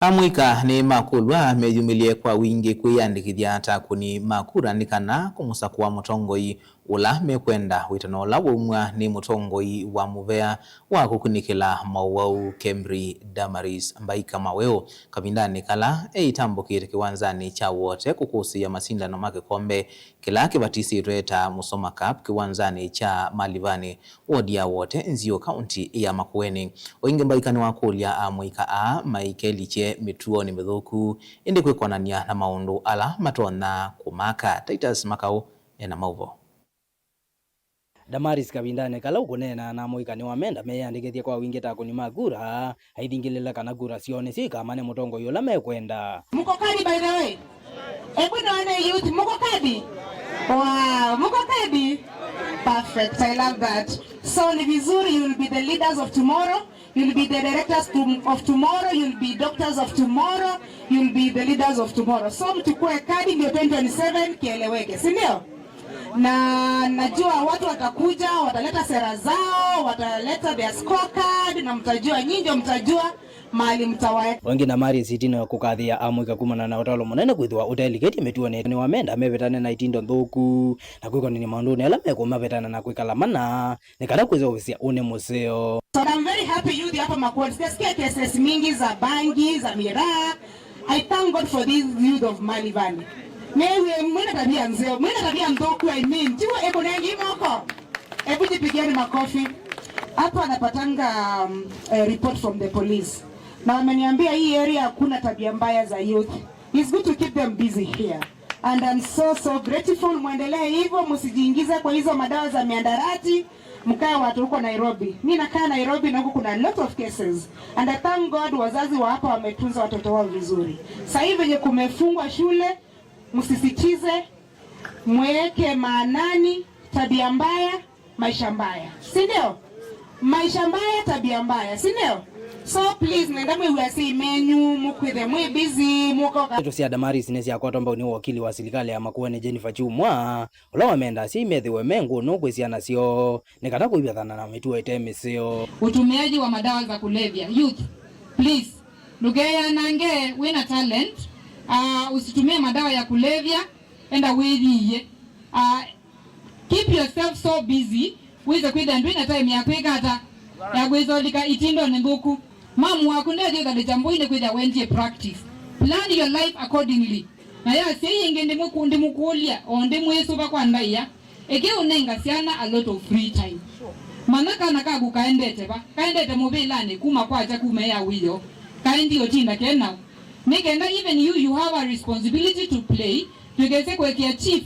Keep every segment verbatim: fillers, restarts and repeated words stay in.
Amũika nĩmakũlw'a meyumĩlye kwa wingĩ kwĩyandĩkĩthya ta akũni ma kura nĩ kana kũmũsakũa mũtongoi ũla mekwenda, wĩtano ũla waumw'a nĩ mũtongoi wa mũvea wa kũkunĩkĩla maũwau Kemri Damaris Mbaika Maweũ kavindanĩ kala eĩtambũkĩte kĩwanzanĩ kya Wote kũkũsĩĩa masindano ma kĩkombe kĩla kĩvatisĩtwe ta Musoma Cup kĩwanzanĩ kya Malivanĩ, wodi ya Wote, Nzio, kaunti ya Makueni. O ĩngĩ Mbaika nĩwakũlya amũika aa maikelikye mĩtuonĩ mĩthũku, ĩndĩ kwĩkonany'a na maũndũ ala matonya kũmaka. Titus Makau ena maũvoo. Damaris kavindanĩ kala ũkũneena na amũika nĩwamenda meyĩandĩkĩthye kwa wingĩ ta akũni ma kura, aithingĩlĩla kana kura syoo nĩsyo ikamane mũtongoi ũla mekwenda. Mko kadi, by the way? Hebu nione youth, mko kadi? Wow, mko kadi? Perfect, I love that. So ni vizuri, you will be the leaders of tomorrow, you will be the directors to, of tomorrow, you will be doctors of tomorrow, you will be the leaders of tomorrow. So mchukue kadi ndio twenty twenty-seven kieleweke, si ndio? Na najua watu watakuja, wataleta sera zao, wataleta their scorecard, na mtajua, nyinyi ndio mtajua mahali mtawaeka. Wengĩ na Mari Sitino kũkathĩa amũika kumana na ũtalo mũnene kwĩthĩwa ũtelikĩtye mĩtuonĩ nĩwamenda mevĩtane na itindo nthũku na kwĩkonany'a maũndũnĩ ala mekũmavĩtana na kwĩkala mana nĩ kana kwĩseũvĩsya ũnĩ mũseo. So I'm very happy youth hapa Makueni. Sijasikia cases mingi za bangi, za miraa. I thank God for this youth of Malivani. Mwe-, mwina tabia nzeo, mwina tabia nthũku, I mean. Tiwo, hebu nengi moko. Hebu jipigieni makofi. Hapa napatanga, um, a report from the police. Na wameniambia hii area hakuna tabia mbaya za youth. It's good to keep them busy here. And I'm so, so grateful. Mwendelee hivyo, msijiingize kwa hizo madawa za miandarati. Mkae watu huko Nairobi. Mi nakaa Nairobi na huko kuna a lot of cases. And I thank God wazazi wa hapa wametunza watoto wao vizuri. Sasa hivi venye kumefungwa shule, msisitize, mweke maanani tabia mbaya, maisha mbaya. Si ndio? Maisha mbaya, tabia mbaya, si ndio? So please, nenda mwĩw'e asyai menyu, mũkwĩthe mwĩ busy, mũkoka. Ndeto sya Damaris nĩsyakwatwa mbau nĩ wakili wa silikalĩ ya Makueni Jennifer Chumwa, ũla wamenda asyai methĩwe me ngũnũ kwĩ syana syoo nĩ kana kũivathana na mĩtuo ĩte mĩseo. Utumiaji wa madawa za kulevya. Youth, please, ndũkeyanange wĩna talent. Uh, usitumie madawa ya kulevya, enda wĩyĩie. Uh, keep yourself so busy, wĩse kwĩthĩa ndwĩ na time ya kwĩka ata, ya kwĩsolika itindonĩ nthũku. Mamu waku ndethĩũthalĩkya mbũi nĩ kwĩthĩa wendie practice. Plan your life accordingly. Na ya asyai ĩngĩ ndĩmũkũ-, ndĩmũkũlya, o ndĩmwĩsũva kwa ndaĩa, ĩkĩ ũnenga syana a lot of free time. Manya kana kaku kaendete va, kaendete mũvĩlanĩ kuma kwakya kuma ya wĩoo, kaendie ũtinda kenaũ. Nĩ kenda even you, you have a responsibility to play, ndũkese kũekea chief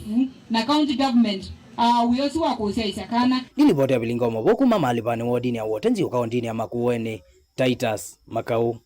na county government, ah, wĩa ũsu wa kũsyaĩsya kana. Nĩ livoti ya Vilinga Ũmũvũ kuma Malivani wodini ya Wote Nziũ kaũntĩnĩ ya Makueni, Titus Makau.